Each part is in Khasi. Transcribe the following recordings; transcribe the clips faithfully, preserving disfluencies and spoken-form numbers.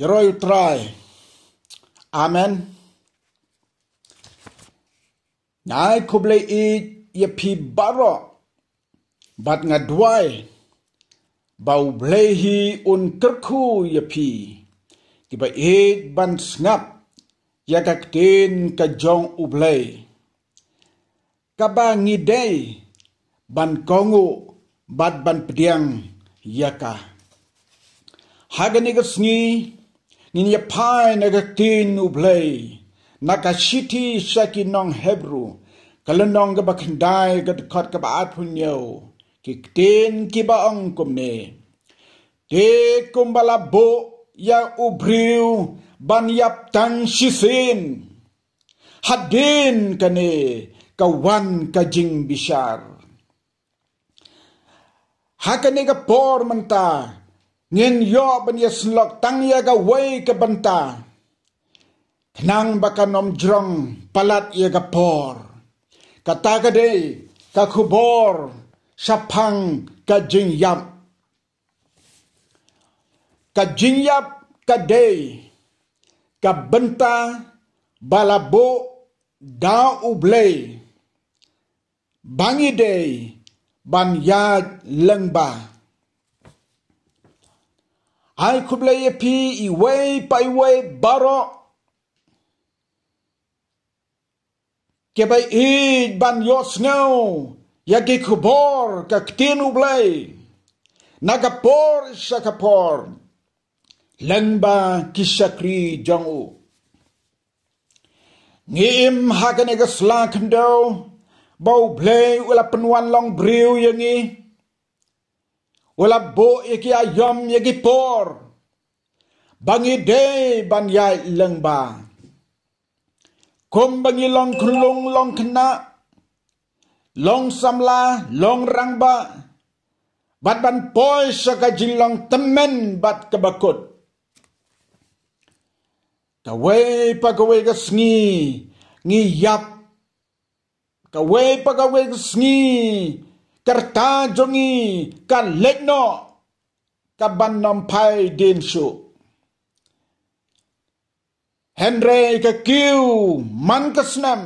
Ki roi u Trai. Amen. Nga ai khublei ïa phi baroh, bad nga duwai ba U Blei hi un kyrkhu ïa phi kiba ïeit ban sngap ïa ka ktien ka jong U Blei, kaba ngi dei ban kohnguh bad ban pdiang ïa ka. Ha kane ka sngi ngin ïa phai na ka ktien U Blei na ka shithi sha ki nong Hebru, ka lynnong kaba khyndai, ka dkhot kaba arphew hynñiew. Ki ktien kiba ong kumne: Te kumba la buh ïa u briew ban ïap tang shisien, hadien kane ka wan ka jingbishar. Ha kane ka por mynta ngin ïoh ban ïa syllok tang ïa kawei ka bynta, khnang ba kan ym jrong palat ïa ka por. Kata ka dei ka khubor shaphang ka jingïap. Ka jingïap ka dei ka bynta ba la buh da U Blei ba ngi dei ban ïaid lyngba. Ai khublei ïa phi iwei pa iwei baroh kiba ïeit ban ïohsngew ïa ki khubor ka ktien U Blei na ka por sha ka por lyngba ki shakri jong u. Ngi im ha kane ka sla khyndew ba U Blei u la pynwan long briew ïa ngi, u la buh ïa ki aïom ïa ki por ba ngi dei ban ïaid lyngba. Kumba ngi long khyllung long khynnah, long samla long rangbah, bad ban poi sha ka jinglong tymmen bad kaba kut, kawei pa kawei ka sngi ngi ïap. Kawei pa kawei ka sngi ka rta jong ngi ka leit noh, ka ban ym phai dien shuh. Hynrei ka kiew man ka snem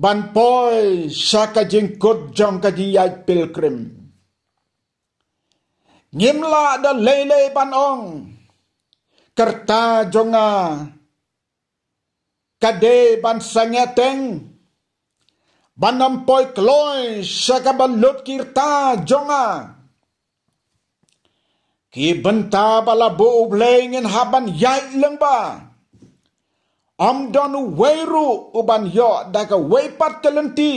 ban poi sha ka jingkut jong ka jingïaid pilgrim. Ngim lah da lei lei ban ong ka rta jong nga ka dei ban sangeh teng, ban ym poi kloi sha kaba lut ki rta jong nga. Ki bynta ba la buh U Blei ngin hap ban ïaid lyngba. Ym don uwei ruh u ban ïoh da kawei pat ka lynti.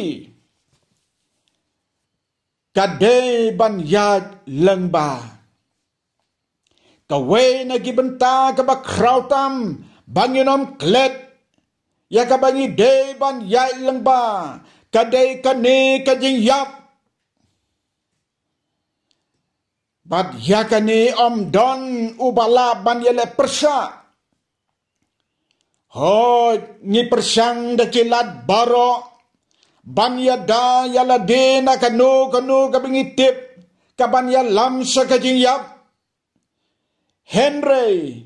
Ka dei ban ïaid lyngba. Kawei na ki bynta kaba khraw tam ba ngin ym klet ïa kaba ngi dei ban ïaid lyngba ka dei kane ka jingïap. Bad ïa kane ym don uba lah ban ïaleh pyrshah. Hooid, ngi pyrshang da ki lad baroh ban ïada ïa lade na kano kano kaba ngi tip ka ban ïalam sha ka jingïap. Hynrei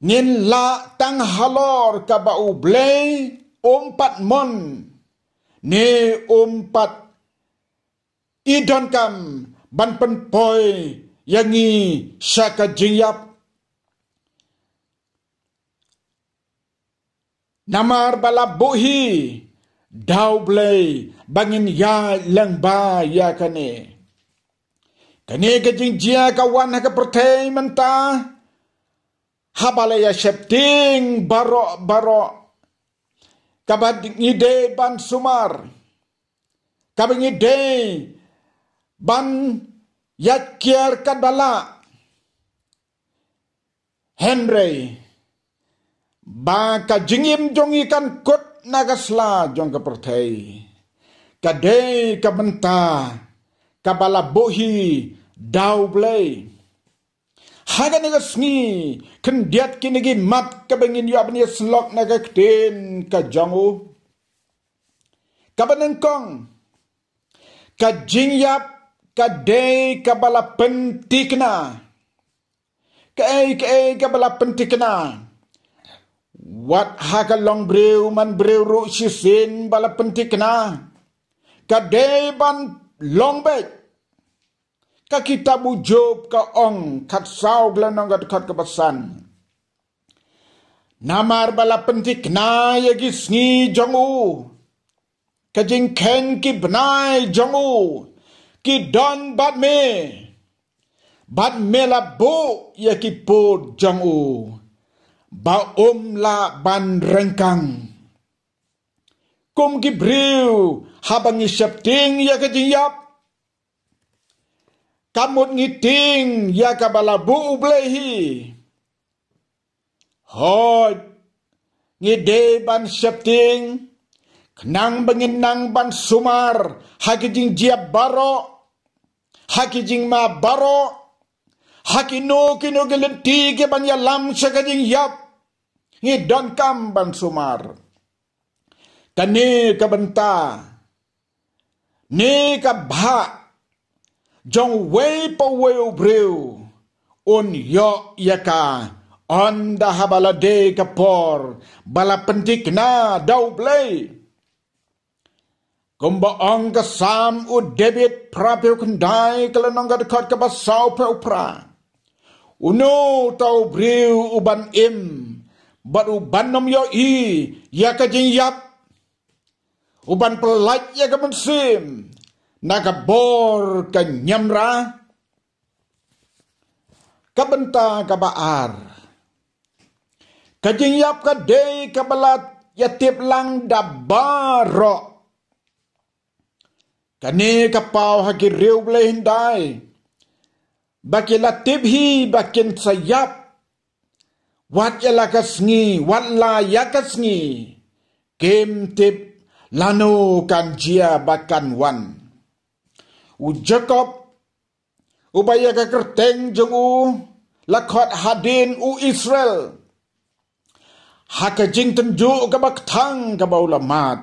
ngin lah tang halor kaba U Blei um pat mon ne um pat i donkam ban pynpoi ïa ngi sha ka jingïap. Namar ba la buh hi da U Blei ba ngin ïaid lyngba ïa kane. Kane ka jingjia ka wan ha ka pyrthei mynta haba la ïa sheptieng baroh baroh, kaba ngi dei ban sumar, kaba ngi dei ban ïaid kiar katba lah. Hynrei ba ka jingim jong ngi kan kut na ka sla jong ka pyrthei, ka dei ka bynta kaba la buh hi da U Blei. Ha kane ka sngi khyndiat kine ki mat kaba ngin ïoh ban ïa syllok na ka ktien ka jong u, kaba nyngkong, ka jingïap ka dei kaba la pynthikna. Kaei kaei kaba la pynthikna, wat ha ka longbriew manbriew ruh shisien ba la pynthikna, ka dei ban long beit. Ka kitab u Job ka ong, khatsaw, ka lynnong ka dkhot kaba san: Namar ba la pynthikna ïa ki sngi jong u, ka jingkheiñ ki bnai jong u ki don bad me, bad me la buh ïa ki pud jong u ba um lah ban ryngkang. Kum ki briew, haba ngi sheptieng ïa ka jingïap, ka mut ngi tieng ïa kaba la buh U Blei hi. Hooid, ngi dei ban sheptieng khnang ba ngin nang ban sumar ha ki jingjia baroh, ha ki jingma baroh, ha kino kino ki lynti kiban ïalam sha ka jingïap. Ngi donkam ban sumar. Kane ka bynta, ne ka bhah jong uwei pa uwei u briew, un ïoh ïa ka ynda haba la dei ka por ba la pynthikna da U Blei. Kumba ong ka Salm u David, phra phew khyndai, ka lynnong ka dkhot kaba saw phew phra: Uno uta u briew uban im bad uban ym ïohi ïa ka jingïap, uban pyllait ïa ka mynsiem na ka bor ka niamra? Ka bynta kaba ar, ka jingïap ka dei kaba la ïatip lang da baroh. Kane ka paw ha ki riew Blei hyndai ba ki la tip hi ba kin sa ïap. Wat ïa la ka sngi, wat la ïa ka sngi, kim tip lano kan jia ba kan wan. U Jakob, uba ïa ka kyrteng jong u la khot hadien u Israel, ha ka jingtynjuh kaba kthang kaba u la mad,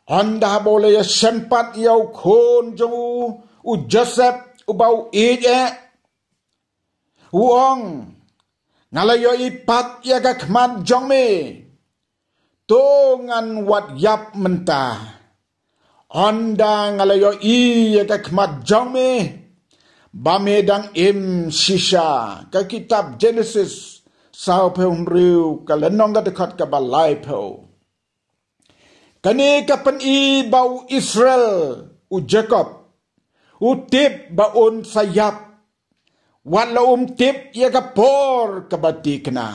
ynda haba u la ïashem pat ïa u khun jong u, u Joseph, uba u ïeit eh, u ong: Nga la ïohi pat ïa ka khmat jong me. To ngan wat ïap mynta, ynda nga la ïohi ïa ka khmat jong me ba me dang im shisha. Ka kitab Genesis saw phew hynriew, ka lynnong ka dkhot kaba lai phew. Kane ka pyni ba u Israel, u Jakob, u tip ba un sa ïap, wat la um tip ïa ka por kaba thikna.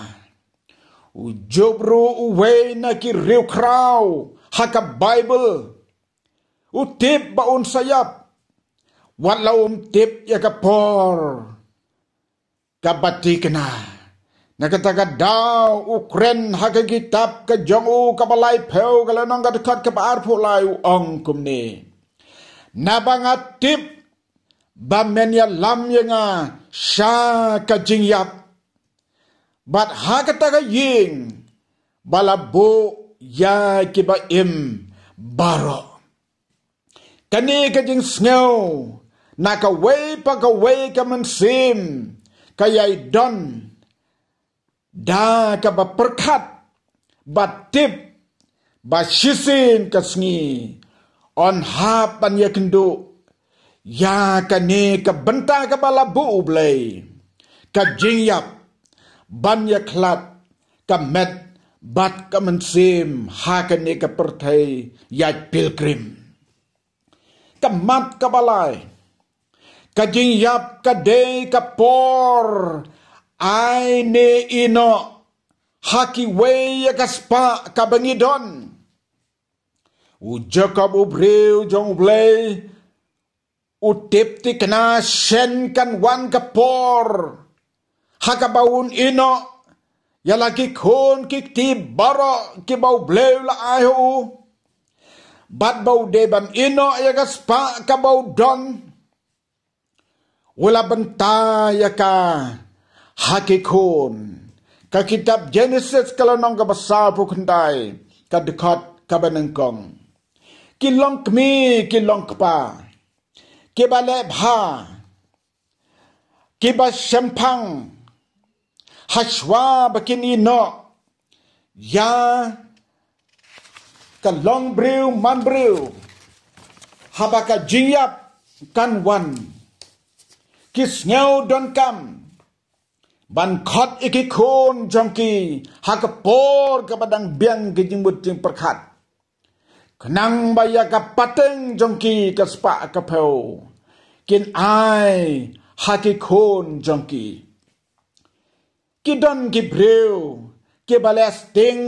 U Job ruh, uwei na ki riewkhraw ha ka Baibl, u tip ba un sa ïap, wat la um tip ïa ka por kaba thikna. Na kata ka daw u kren ha ka kitab ka jong u kaba lai phew, ka lynnong ka dkhot kaba arphew lai, u ong kumne: Naba nga tip ba men ïalam ïa nga sha ka jingïap, bad ha kata ka ïing ba la buh ïa kiba im baroh. Kane ka jingsngew na kawei pa kawei ka mynsiem ka ïai don da kaba pyrkhat bad tip ba shisien ka sngi yn hap ban ïakynduh ïa kane ka bynta kaba la buh U Blei, ka jingïap, ban ïakhlad ka met bad ka mynsiem ha kane ka pyrthei ïaid pilgrim. Ka mat kaba lai, ka jingïap ka dei ka por ai ne ïehnoh ha kiwei ïa ka spah kaba ngi don. U Jakob, u briew jong U Blei, u tip thikna shen kan wan ka por ha kaba un ïehnoh ïa la ki khun ki kti baroh kiba U Blei u la ai ha u, bad ba u dei ban ïehnoh ïa ka spah kaba u don. U la bynta ïa ka ha ki khun. Ka kitab Genesis ka lynnong kaba sawphew khyndai, ka dkhot kaba nyngkong. Ki longkmie ki longkpa, kiba leh bha, kiba shemphang, Hashwa ba kin ïehnoh ïa ka longbriew manbriew, haba ka jingïap kan wan, ki sngew donkam ban khot ïa ki khun jong ki ha ka por kaba dang biang ki jingmut jingpyrkhat, khnang ba ïa ka pateng jong ki, ka spah ka phew, kin ai ha ki khun jong ki. Ki don ki briew kiba leh sting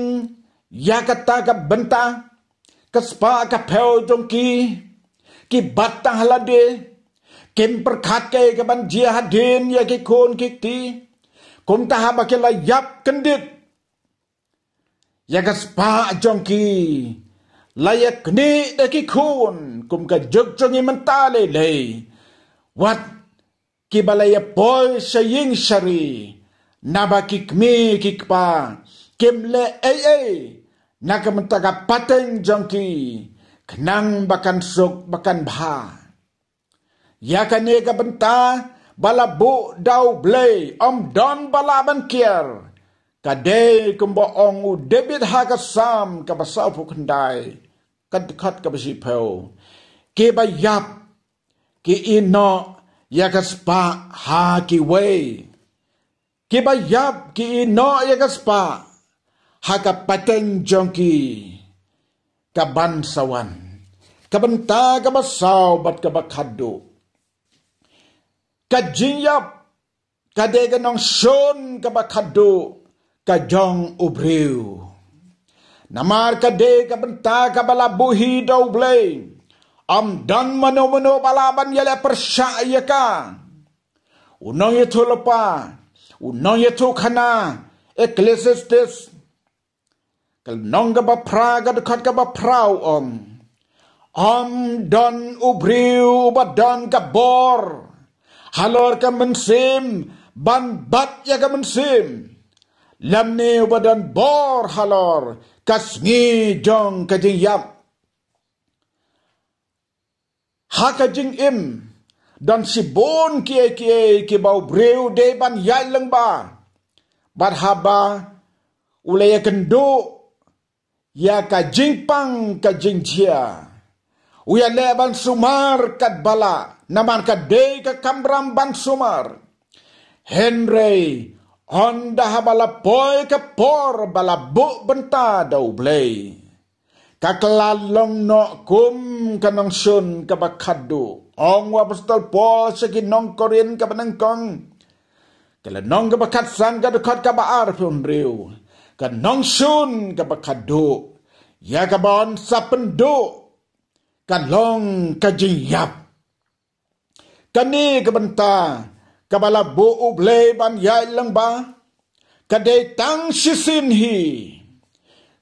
ïa kata ka bynta, ka spah ka phew jong ki, ki bat tang ha lade, kim pyrkhat kaei kaban jia hadien ïa ki khun ki kti. Kumta haba ki la ïap kyndit ïa ka spah jong ki, la ïa knieh da ki khun, kum ka juk jong ngi mynta lei lei, wat kiba la ïa poi sha ïing sha ri, naba ki kmie ki kpa kim leh ei ei na ka bynta ka pateng jong ki, khnang ba kan suk ba kan bha. Ïa kane ka bynta ba la buh da U Blei, ym don ba lah ban kiar. Ka dei kumba ong u David ha ka Salm kaba sawphew khyndai, ka dkhot kaba shiphew: Kiba ïap ki ïehnoh ïa ka spah ha kiwei. Kiba ïap ki ïehnoh ïa ka spah ha ka pateng jong ki kaban sa wan. Ka bynta kaba saw bad kaba khatduh. Ka jingïap ka dei ka nongshun kaba khatduh ka jong u briew. Namar ka dei ka bynta kaba la buh hi da U Blei. Ym don mano mano ba lah ban ïaleh pyrshah ïa ka. U nongïathuhlypa, u nongïathuhkhana, Ecclesiastes, ka lynnong kaba phra, ka dkhot kaba phra, u ong: Ym don u briew uba don ka bor halor ka mynsiem ban bat ïa ka mynsiem, lymne uba don bor halor ka sngi jong ka jingïap. Ha ka jingim don shibun kiei kiei kiba u briew dei ban ïaid lyngba, bad haba u la ïakynduh ïa ka jingpang ka jingjia, u ïaleh ban sumar katba lah, namar ka dei ka kamram ban sumar. Hynrei ynda haba la poi ka por ba la buh bynta da U Blei, ka kylla long noh kum ka nongshun kaba khatduh. Ong u Apostol Paul sha ki nong Korinth kaba nyngkong, ka lynnong kaba khatsan, ka dkhot kaba arphew hynriew: Ka nongshun kaba khatduh, ïa kaba yn sa pynduh, ka long ka jingïap. Kane ka bynta kaba la buh U Blei ban ïaid lyngba, ka dei tang shisien hi.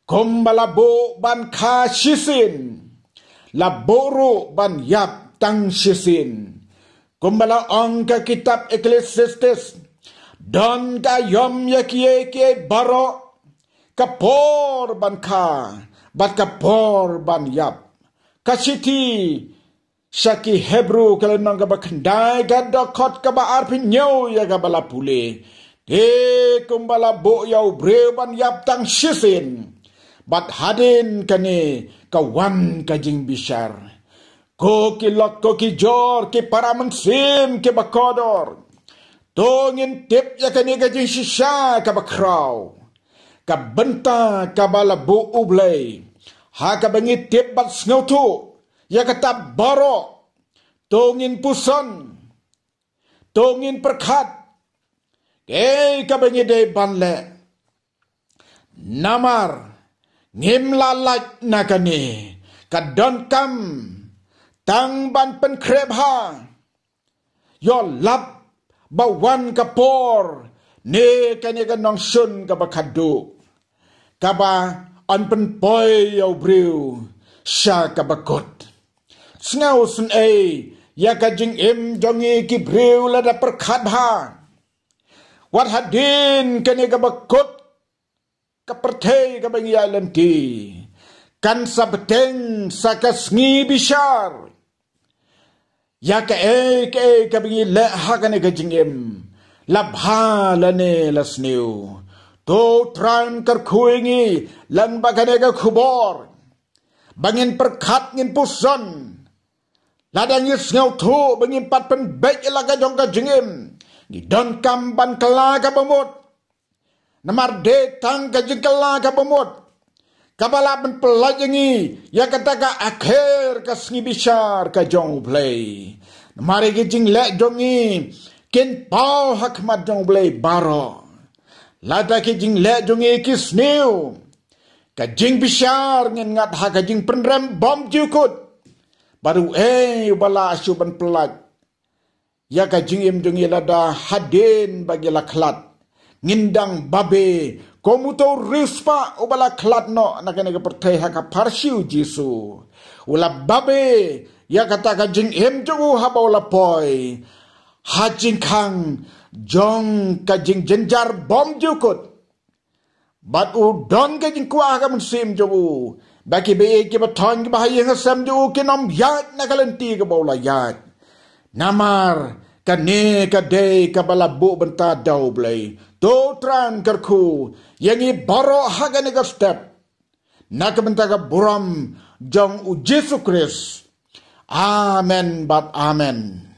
Kumba la buh ban kha shisien, la buh ruh ban ïap tang shisien. Kumba la ong ka kitab Ecclesiastes, don ka ïom ïa kiei kiei baroh, ka por ban kha bad ka por ban ïap. Ka shithi sha ki Hebru, ka lynnong kaba khyndai, ka dkhot kaba arphew hynñiew, ïa kaba la pule: Te kumba la buh ïa u briew ban ïap tang shisien, bad hadien kane ka wan ka jingbishar. Ko ki lok, ko ki jor, ki para mynsiem kiba kordor, to ngin tip ïa kane ka jingshisha kaba khraw, ka bynta kaba la buh U Blei, ha kaba ngi tip bad sngewthuh ïa kata baroh. To ngin puson, to ngin pyrkhat kaei kaba ngi dei ban leh. Namar ngim lah lait na kane, ka donkam tang ban pynkhreh bha. Ïoh lap ba wan ka por, ne kane ka nongshun kaba khatduh, kaba yn pynpoi ïa u briew sha kaba kut. Sngewsynei ïa ka jingim jong ngi ki briew lada pyrkhat bha, wat hadien kane kaba kut ka pyrthei kaba ngi ïaid lynti, kan sa bteng sa ka sngi bishar ïa kaei kaei kaba ngi leh ha kane ka jingim. la bha lane la sniew. To Trai kyrkhu ïa ngi lyngba kane ka khubor, ba ngin pyrkhat, ngin puson, lada ngi sngewthuh ba ngim pat pynbeit ïa la ka jong ka jingim, ngi donkam ban kylla kaba mut. Namar dei tang ka jingkylla kaba mut kaba lah ban pyllait ïa ngi ïa kata ka akher ka sngi bishar ka jong U Blei. Namar ïa ki jingleh jong ngi kin paw ha khmat jong U Blei baroh. Lada ki jingleh jong ngi ki sniew, ka jingbishar ngin ngat ha ka jingpynrem bymjukut. Bad uei uba lah shuh ban pyllait ïa ka jingim jong ngi lada hadien ba ngi la khlad ngin dang babe, kum uto u riewspah uba la khlad noh na kane ka pyrthei ha ka pharshi U Jisu? U la babe ïa kata ka jingim jong u haba u la poi ha jingkhang jong ka jingjynjar bymjukut. Bad u don ka jingkwah ha ka mynsiem jong u ba kiba ïeit kiba thoiñ kiba ha ïing ha sem jong u kin ym ïaid na ka lynti kaba u la ïaid. Namar kane ka dei kaba la buh bynta da U Blei. To Trai kyrkhu ïa ngi baroh ha kane ka step, na ka bynta ka burom jong U Jisu Khrist. Amen bad amen.